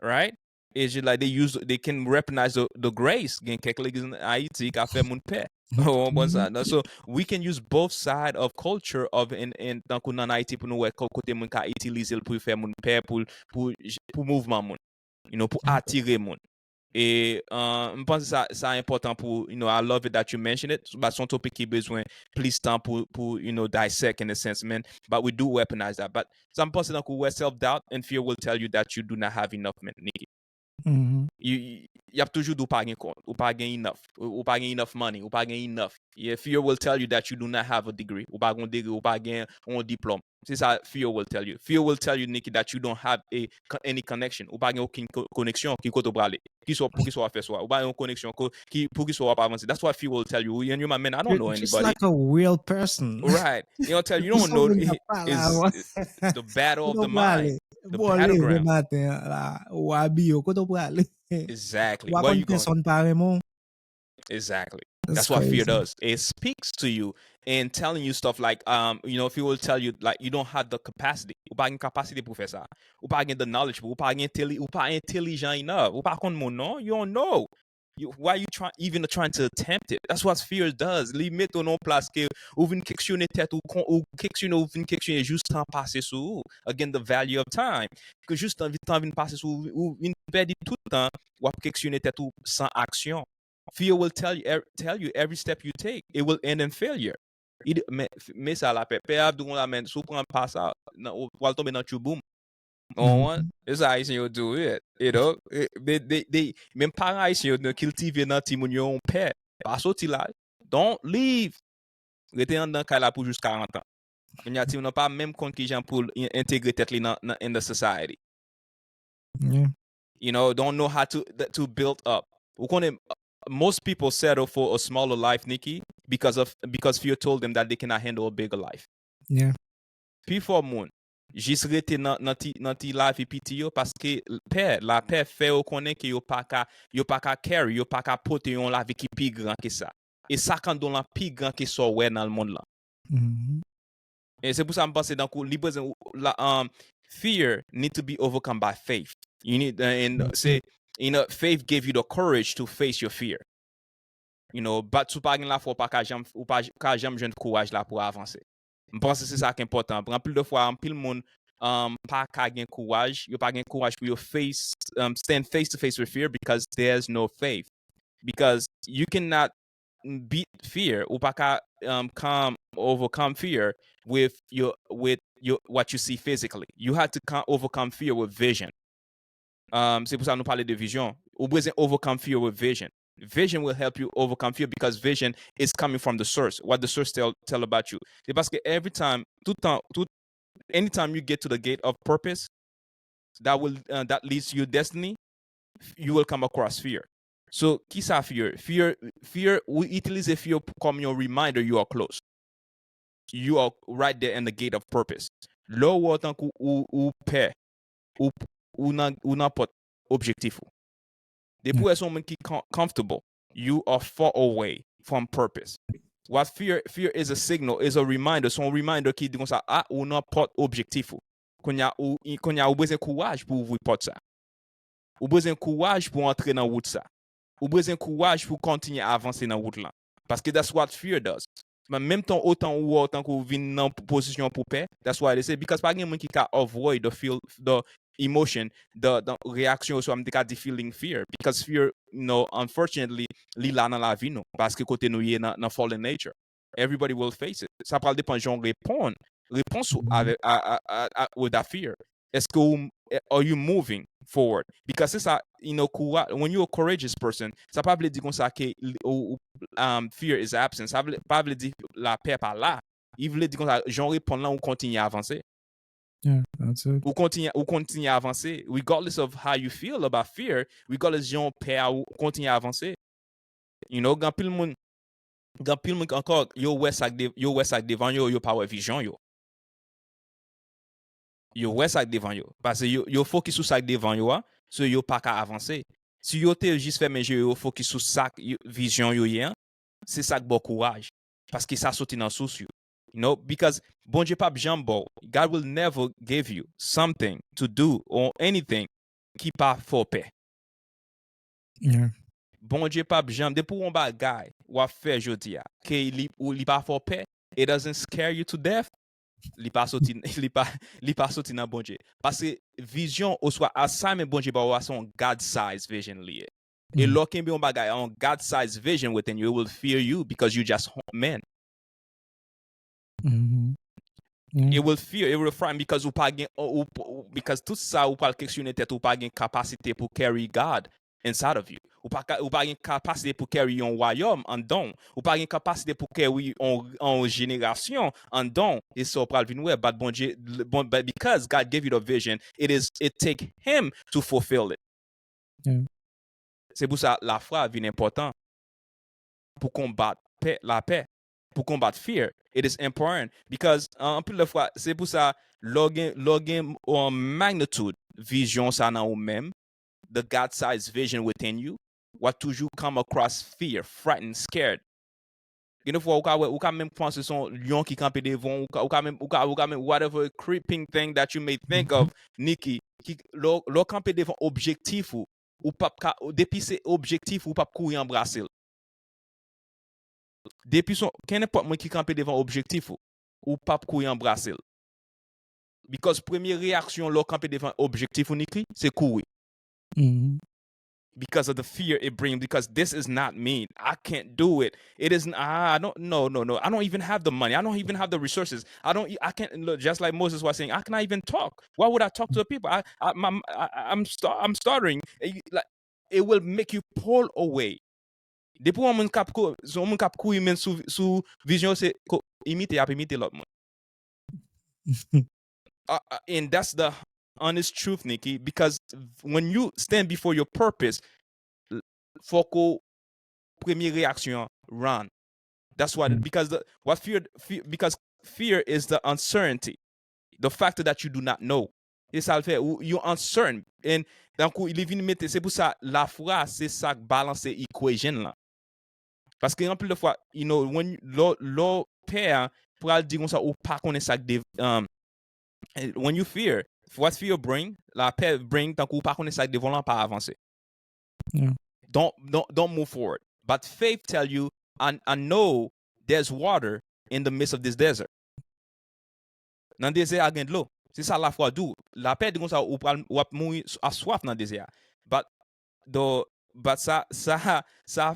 Right? It's just like they use they can weaponize the, the grace. Gen kèk legliz an Ayiti ka fè moun pè. Ou konprann sa? So we can use both side of culture of in, in tankou nan Ayiti pou nou wè kote moun ka itilize l pou fè moun pè, pou pou pou mouvman moun. You know, pou atire moun. E uh, m panse sa sa enpòtan pou, you know, I love it that you mention it. But se yon topik ki bezwen plis tan pou pou you know dissect in a sense, man. But we do weaponize that. But sa m panse tankou wè self doubt and fear will tell you that you do not have enough, man, Niki. Mhm. Y ap toujou di w pa gen kont, ou pa gen enough, ou pa gen enough money, ou pa gen enough. Yeah, fear will tell you that you do not have a degree, ou pa gen yon degree, ou pa gen yon diplòm. Se sa fear will tell you. Fear will tell you, Niki, that you don't have a any connection. Ou pa gen okenn koneksyon ki kote w prale. Ki sa pou ki sa w ap fè swa. Ou pa gen yon koneksyon ki pou ki sa w ap avanse. That's what fear will tell you. You know, man, I don't know anybody. Just like a real person. Right. You know, tell you don't know is the battle of the mind. The battleground. Maten la, ou abiye, kote w prale? Exactly. Where you going? Pèsonn pa renmen w. Exactly. That's what fear does. It speaks to you and telling you stuff like, um, you know, if he will tell you like you don't have the capacity. Ou pa gen kapasite pou fè sa. Ou pa gen the knowledge, ou pa gen intelli, ou pa intelligent enough. Ou pa konn moun non. You don't know. You, why you try, even trying to attempt it? That's what fear does. Li mete w nan plas ke ou vin keksyone tèt ou, ou keksyone, ou vin keksyone jis tan pase sou ou. Again, the value of time. Ke jis tan, tan vin pase sou ou, ou vin pèdi tout tan, w ap keksyone tèt ou san aksyon. Fear will tell you, tell you every step you take, it will end in failure. Men, men sa la pè. Pè ap di w la, men, si w pran pa sa, w al tonbe nan tchouboum. Ou konprann? E sa Ayisyen yo do it, you know? E, they, they, they, menm paran Ayisyen yo kiltive nan timoun yo yon pè. Pa soti la. Don't leave. Rete anndan kay la pou jis karant an. Kounye a timoun nan pa menm konn kijan pou l in- entegre tèt li nan, nan in the society. Yeah. You know, don't know how to to build up. Ou konnen, most people settle for a smaller life, Nikki, because of because fear told them that they cannot handle a bigger life. Yeah. Pifò moun jis rete nan, nan ti, nan ti lavi piti yo paske pè, lapè fè yo konnen ke yo pa ka, yo pa ka carry, yo pa ka pote yon lavi ki pi gran ke sa. E sa k anndan w lan pi gran ke sa w wè nan lemonn lan. Mhm. E se pou sa m panse tankou li bezwen la, um, fear need to be overcome by faith. You need, uh, and se, you know, faith gave you the courage to face your fear. You know, but si w pa gen lafwa, ou pa ka janm, ou pa j- ka janm jwenn kouraj la pou avanse. M panse se sa ki enpòtan. Anpil de fwa, anpil moun, um, pa ka gen kouraj, yo pa gen kouraj pou yo face, um, stand face to face with fear because there's no faith. Because you cannot beat fear, ou pa ka, um, come overcome fear with your, with your, what you see physically. You have to come overcome fear with vision. Um, se pou sa nou pale de vizyon. Ou bezwen overcome fear with vision. Vision will help you overcome fear because vision is coming from the source. What the source tell tell about you. Se paske every time, tout tan, tout, anytime you get to the gate of purpose, that will, uh, that leads to your destiny, you will come across fear. So, ki sa fear? Fear, fear, ou itilize fear kòm yon reminder you are close. You are right there in the gate of purpose. Lè w wè w tankou ou, ou pè, ou, ou nan, ou nan pòt objektif ou. Depi w wè se yon moun ki com- comfortable, you are far away from purpose. What fear, fear is a signal, is a reminder. Se yon reminder ki di konsa, ah, ou nan pòt objektif ou. Kounye a ou, kounye a ou bezwen kouraj pou ouvri pòt sa. Ou bezwen kouraj pou antre nan wout sa. Ou bezwen kouraj pou kontinye avanse nan wout lan. Paske that's what fear does. Men menm tan otan ou wè w tankou w vin nan pozisyon pou pè, that's why they say, because pa gen moun ki ka avoid the feel, the emotion, the, the reaction, oswa m te ka di feeling fear, because fear, you know, unfortunately, li la nan lavi nou, paske kote nou ye nan, nan fallen nature. Everybody will face it. Sa pral depan jan w reponn, repons ou avè, a, a, a, a, with that fear. Èske ou, are you moving forward? Because se sa, you know, koura, when you're a courageous person, sa pa vle di konsa ke, um, fear is absent. Sa vle, pa vle di lapè pa la. Li vle di konsa, jan w reponn lan, ou kontinye avanse. Yeah, that's it. Ou kontinye, ou kontinye avanse. Regardless of how you feel about fear, regardless jan w pè a, ou kontinye avanse. You know, gen anpil moun, gen anpil moun ankò, yo wè sa k de, yo wè sa k devan yo, yo pa wè vizyon yo. Yo wè sa k devan yo. Paske yo, yo fokis sou sa k devan yo a, so yo pa ka avanse. Si yo te jis fèmen je yo, yo fokis sou sa k, yo, vizyon yo ye an, se sa k ba w kouraj. Paske sa soti nan sous yo. You know, because Bondye p ap janm ba w, God will never give you something to do or anything ki pa fè w pè. Yeah. Bondye p ap janm, depi w yon bagay w ap fè jodi a, ke li, ou, li pa fè w pè, it doesn't scare you to death, li pa soti, li pa, li pa soti nan Bondye. Paske vizyon oswa assignment Bondye ba w a se yon God size vision li ye. E lè w kenbe yon bagay, yon God size vision within you, it will fear you because you just man. Mhm. It will fear, it will frighten because ou pa gen, ou, ou, because tout sa ou pral kesyone tèt ou pa gen kapasite pou carry God inside of you. Ou pa, ka- ou pa gen kapasite pou carry yon wayòm anndan w. Ou pa gen kapasite pou carry yon, yon jenerasyon anndan w. E sa w pral vin wè, but Bondye, bon, but because God gave you the vision, it is, it take him to fulfill it. Yeah. Se pou sa lafwa vin enpòtan pou konbat pè, lapè, pou konbat fear. It is important because, uh, anpil de fwa, se pou sa lè w gen, lè w gen, um, magnitude vizyon sa nan ou menm, the God size vision within you, w ap toujou come across fear, frightened, scared. Gen de fwa ou ka wè, ou ka menm panse se yon lyon ki kanpe devan w, ou ka, ou ka menm, ou ka, ou ka menm whatever creeping thing that you may think of, Nikki, ki, lè w, lè w kanpe devan objektif ou, ou p ap ka, depi se objektif ou, ou p ap kouri anbrase l. Depi se yon, kenenpòt moun ki kanpe devan objektif ou, ou p ap kouri anbrase l. Because premye reyaksyon lè w kanpe devan objektif ou, Nikki, se kouri. Mhm. because of the fear it brings, because this is not me. I can't do it. It isn't, I don't, no, no, no. I don't even have the money. I don't even have the resources. I don't, I can't, look, just like Moses was saying, I cannot even talk. Why would I talk to the people? I, I, my, I, I'm, st- I'm stuttering. It, like, it will make you pull away. Depi yon moun k ap kou-, yon moun k ap kouri men sou, sou vizyon, se ko-, imite, ap imite lòt moun. Uh, uh, and that's the honest truth, Nikki, because when you stand before your purpose, l-, fòk ou premye reyaksyon an, run. That's what, because the, what fear, fear, because fear is the uncertainty, the fact that you do not know. E sa l fè, ou, you uncertain. And, tankou, li vin mete, se pou sa, lafwa, se sa k balanse equation lan. Paske anpil de fwa, you know, when, lò, lò pè a, pral di konsa, ou pa konnen sa k de, um, when you fear, what fear bring, lapè bring, tankou ou pa konnen sa k devan lan pa avanse. Yeah. Don't, don't, don't move forward. But faith tell you, I, I know there's water in the midst of this desert. Nan dezè a gen dlo. Se sa lafwa di w. Lapè di konsa ou pral, w ap mouri aswaf nan dezè a. But, the, but sa, sa, sa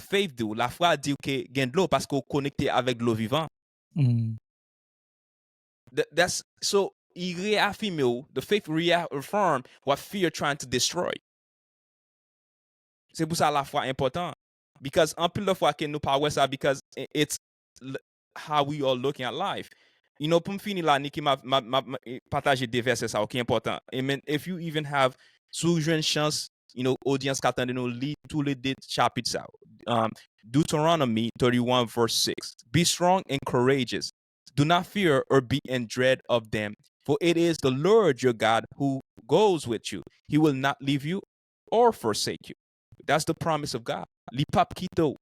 faith di w, lafwa di w ke gen dlo paske w konekte avèk dlo vivan. Mm. Th- That's, so, i reafime w, the faith reaffirm what fear trying to destroy. Se pou sa lafwa enpòtan. Because anpil de fwa ke nou pa wè sa, because i- it's l- how we are looking at life. You know, pou m fini la, Nikki, ma, ma, ma, ma, pataje de vèsè sa yo ki enpòtan. Amen. If you even have, si w jwenn chans, you know, odyans ka tande nou, li tou le de chapit sa yo. Um, Deuteronomy thirty-one verse six. Be strong and courageous. Do not fear or be in dread of them, for it is the Lord your God who goes with you. He will not leave you or forsake you. That's the promise of God. Li p ap kite w.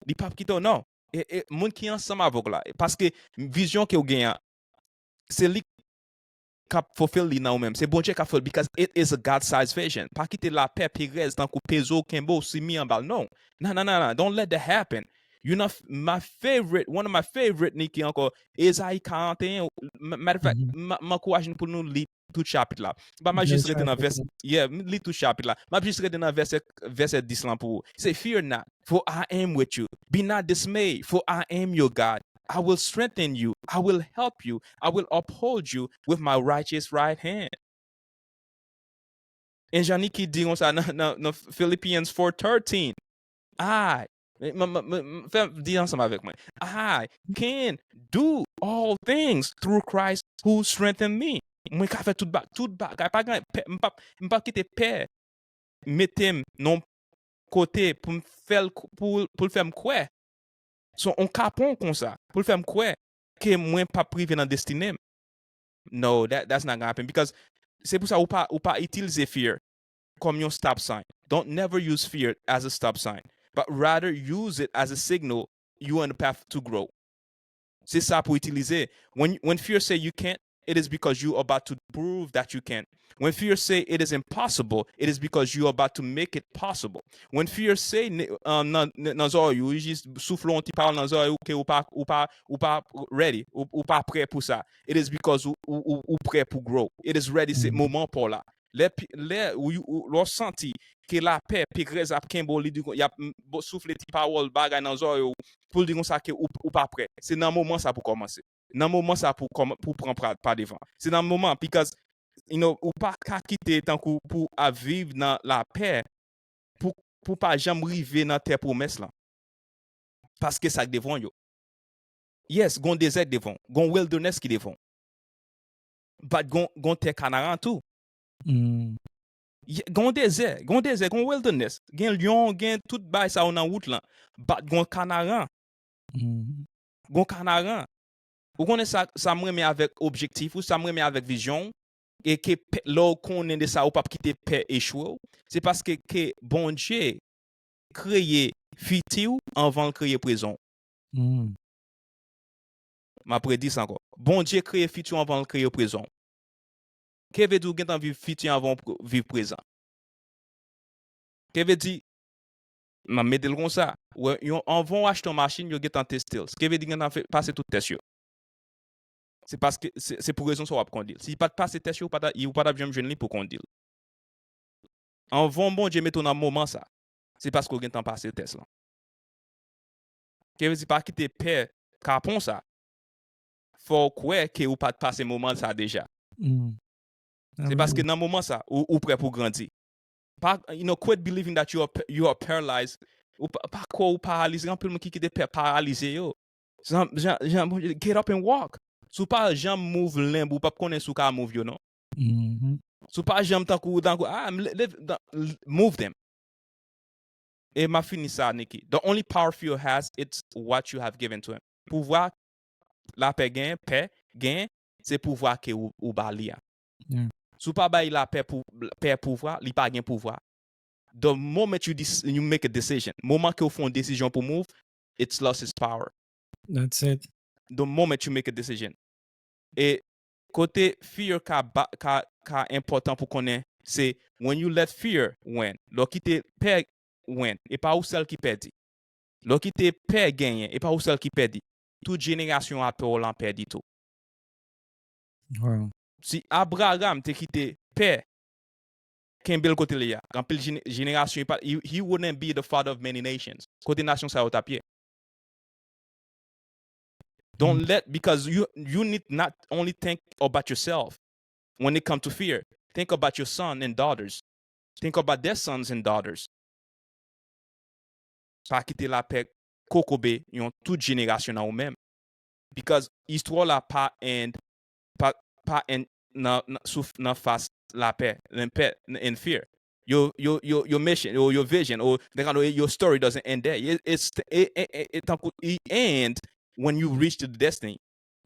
Li p ap kite w, non. E, e, moun ki ansanm avè w la. Paske vizyon ke w gen an, se li k ap fulfill li nan ou menm. Se Bondye k ap fulfill, because it is a God-sized vision. Pa kite lapè, perèz, tankou pezo kenbe w, simi anba l. Non. Non, non, non, non. Don't let that happen. You know, my favorite, one of my favorite, Nikki, ankò, Ezayi karannteyen. M- Matter of fact, m m ankouraje nou pou nou li tout chapit la. M pa mal jis rete nan vèsè, yeah, m li tout chapit la. M ap jis rete nan vèsè, vèsè dis lan pou ou. Se, fear not, for I am with you. Be not dismayed, for I am your God. I will strengthen you. I will help you. I will uphold you with my righteous right hand. E jan Nikki di konsa nan, nan, nan Philippians four thirteen. I, m- m- m- m- fè di ansanm avèk mwen. I can do all things through Christ who strengthen me. Mwen ka fè tout ba, tout bagay. Pa gen pè, m pa, m pa kite pè mete m nan kote pou m fè l, pou, pou l fè m kwè. Se yon kapon konsa, pou l fè m kwè ke mwen p ap rive nan destine m. No, that, that's not gonna happen, because se pou sa ou pa, ou pa itilize fear kòm yon stop sign. Don't never use fear as a stop sign, but rather use it as a signal you on the path to grow. Se sa pou itilize. When, when fear say you can't, it is because you about to prove that you can. When fear say it is impossible, it is because you about to make it possible. When fear say ne- um, nan, nan nan zòrèy ou, li jis soufle yon ti pawòl nan zòrèy ou ke ou pa, ou pa, ou pa ready, ou, ou pa prè pou sa, it is because ou, ou, ou, ou prè pou grow. It is ready, se moman pa w la. Lè, pi- lè ou, ou, lè w santi ke lapè, pekrèz ap kenbe w, li di, y ap m- bo- soufle ti pawòl bagay nan zòrèy ou, pou l di konsa ke ou, ou pa prè. Se nan moman sa pou kòmanse. Nan moman sa pou kòman, pou pran pa, pa devan. Se nan moman, because, you know, ou pa ka kite tankou pou ap viv nan lapè, pou, pou pa janm rive nan tè pwomès lan. Paske sa k devan yo. Yes, gon dezè k devan, gon wilderness ki devan. But gon, gon tè Kanaran tou. Mm. Ye- Gon dezè, gon dezè, gon wilderness. Gen lyon, gen tout bay sa yo nan wout lan. But gon Kanaran, Mm. gon Kanaran. Ou konnen sa, sa m renmen avèk objektif ou, sa m renmen avèk vizyon ou, e ke pè- lè w konnen de sa, ou p ap kite pè echwe w. Se paske ke Bondye kreye fiti w anvan l kreye prezan w. Mm. M ap redi sa ankò. Bondye kreye fiti w anvan l kreye prezan w. Ke vle di ou gentan viv fiti anvan w pr- viv prezan. Ke vle di, m ap mete l konsa, wè, yon, anvan w achte yon machin, yo gentan teste l. Ke vle di gentan fè, pase tout tès yo. Se paske, se, se pou rezon sa w ap kondi l. Si li pa t pase tès yo, ou pa t, ou pa t ap janm jwenn li pou kondi l. Anvan Bondye mete w nan moman sa, se paske w gentan pase tès lan. Ke vle di pa kite pè kapon sa fè w kwè ke ou pa t pase moman sa deja. Se paske nan moman sa, ou, ou prè pou grandi. Pa, you know, quit believing that you are, you are paralyzed. Ou pa, pa kwè ou paralize. Gen anpil moun ki kite pè paralize yo. Jan, jan, jan, get up and walk. Si w pa janm move limb, ou p ap konnen si w ka move yo, non. Si w pa janm tankou, tankou, ah, m le- leve, dan- move them. E m ap fini sa, Nicky. The only power fear has, it's what you have given to him. Pouvwa lapè gen, pè gen, se pouvwa ke ou, ou ba li a. Si w pa bay lapè pou pè pouvwa, li pa gen pouvwa. The moment you, dis, you make a decision, moman ke w fè yon desizyon pou move, it's lost its power. That's it. The moment you make a decision. E kote fear ka, ba- ka, ka enpòtan pou konnen, se when you let fear win. Lè w kite pè win, e pa ou sèl ki pèdi. Lè w kite pè genyen, e pa ou sèl ki pèdi. Tout jenerasyon apre w lan pèdi tou. Wow. Si Abraham te kite pè kenbe l kote li a, anpil jene- jenerasyon, li pa- he, he wouldn't be the father of many nations. Kote nasyon sa yo t ap ye? Don't let, because you, you need not only think about yourself when it comes to fear. Think about your son and daughters. Think about their sons and daughters. Pa kite lapè kokobe yon tout jenerasyon nan ou menm. Because istwa la pa end, pa, pa end nan, nan, sou, nan fas lapè, nan pè, in fear. Your, your, your, your mission, or your vision, or the kind of your story doesn't end there. It, it's, it, it, it, it, tankou, it end when you reach to the destiny.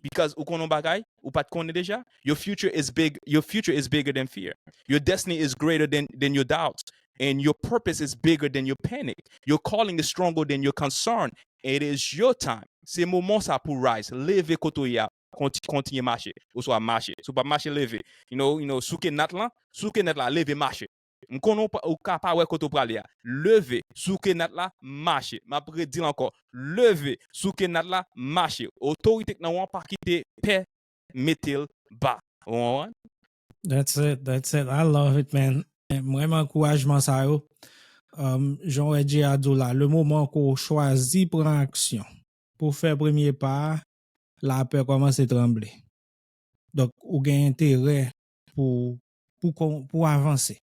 Because ou konnen yon bagay, ou pa t konnen deja, your future is big, your future is bigger than fear. Your destiny is greater than, than your doubts. And your purpose is bigger than your panic. Your calling is stronger than your concern. It is your time. Se moman sa pou rise, leve kote w ye a, konti- kontinye mache, oswa mache. Si w pa mache, leve. You know, you know, souke nat lan, souke nat la, leve mache. M konnen w pa- ou ka pa wè kote w prale a. Leve, souke nat la, mache. M ap redi l ankò. Leve, souke nat la, mache. Otorite k nan ou an pa kite pè mete l ba. Ou konprann? That's it, that's it. I love it, man. Mwen renmen ankourajman sa yo. Um, jan w wè Jay a di w la, le moman ke w chwazi pran aksyon pou fè premye pa a, lapè kòmanse tranble. Donk, ou gen enterè pou, pou, kon- pou avanse.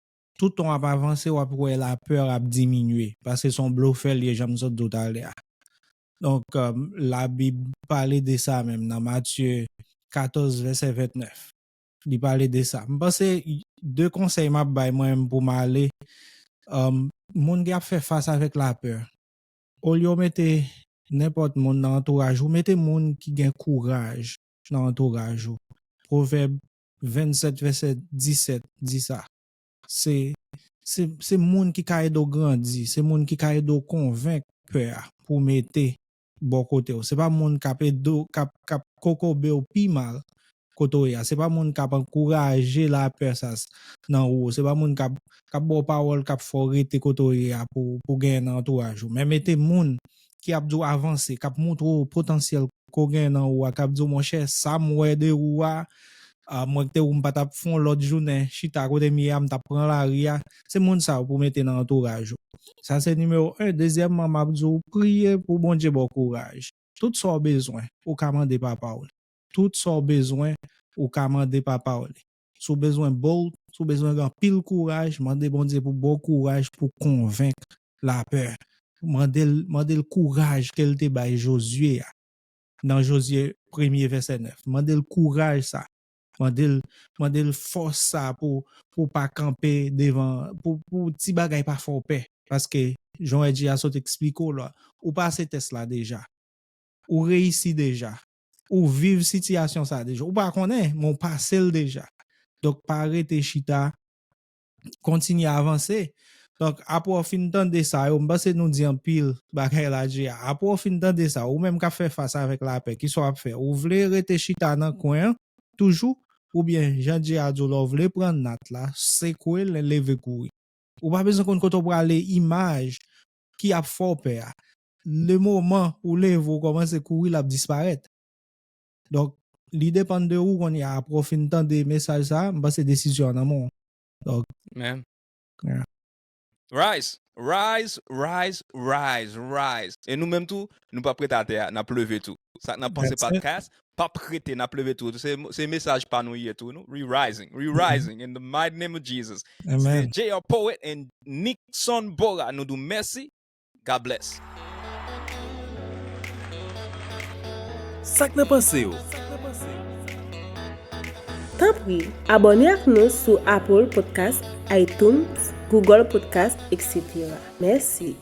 Toutan w ap avanse, w ap wè lapè ap diminye, paske se yon blofè l ye, jan m sot di w talè a. Donk, um, Labib pale de sa menm nan Matye katòz, vèsè vennèf. Li pale de sa. M panse de konsèy m ap bay mwen menm pou m ale, um, moun ki ap fè fas avèk lapè, olye w mete nenpòt moun nan antouraj ou, mete moun ki gen kouraj nan antouraj ou. Pwovèb vennsèt, vèsè disèt di sa. Se, se, se moun ki ka ede w grandi, se moun ki ka ede w konvenk pè a pou mete bò kote w. Se pa moun k ap ede w, k ap, k ap kokobe w pi mal kote w ye a. Se pa moun k ap ankouraje lapè sa s- nan ou. Se pa moun k ap, k ap ba w pawòl k ap fè w rete kote w ye a pou, pou genyen nan antouraj ou. Men mete moun ki ap di w avanse, k ap montre w potansyèl ke w gen nan ou a, k ap di w, monchè, sa m wè de ou a, a, mwen te ou m pa t ap fè yon lòt jounen chita kote m ye a, m t ap pran lari a. Se moun sa yo pou mete nan antouraj ou. Sa se nimewo en. Dezyèmman, m ap di w, priye pou Bondye ba w kouraj. Tout sa w bezwen, ou ka mande Papa w li. Tout sa w bezwen, ou ka mande Papa w li. Si w bezwen bold, si w bezwen gen anpil kouraj, mande Bondye pou ba w kouraj pou konvenk lapè. Mande l, mande l kouraj ke l te bay Jozye a. Nan Jozye premye vèsè nèf. Mande l kouraj sa. Mande l, mande l fòs sa pou, pou pa kanpe devan, pou, pou ti bagay pa fè w pè. Paske, jan w di a sot eksplike w la, ou pase tès la deja. Ou reyisi deja. Ou viv sitiyasyon sa deja. Ou pa konnen, men w pase l deja. Donk, pa rete chita, kontinye avanse. Donk, apre w fin tande sa yo, m panse nou di anpil bagay la deja. Apre w fin tande sa, ou menm k ap fè fas avèk lapè, kisa w ap fè? Ou vle rete chita nan kwen an, toujou, oubyen jan Jay a di w la, ou vle pran nat la, sekwe l, leve kouri. Ou pa bezwen konn kote w prale, imaj ki ap fè w pè a. Le moman ou leve, ou kòmanse kouri, l ap disparèt. Donk, li depann de ou kounye a, apre w fin tande mesaj sa, m panse desizyon an nan men w. Donk, Men, Rise, rise, rise, rise, rise. E nou menm tou, nou p ap rete atè a, n ap leve tou. Sa k nan Panse Podcast p ap rete, n ap leve tou. Se, se mesaj pa nou ye tou, nou. We rising, we rising in the mighty name of Jesus. Se J R Poet and Nixon Bora. Nou di w mèsi. God bless. Sa k nan panse w? Tanpri, abòne ak nou sou Apple Podcast, iTunes, Google Podcast, et cetera. Mèsi.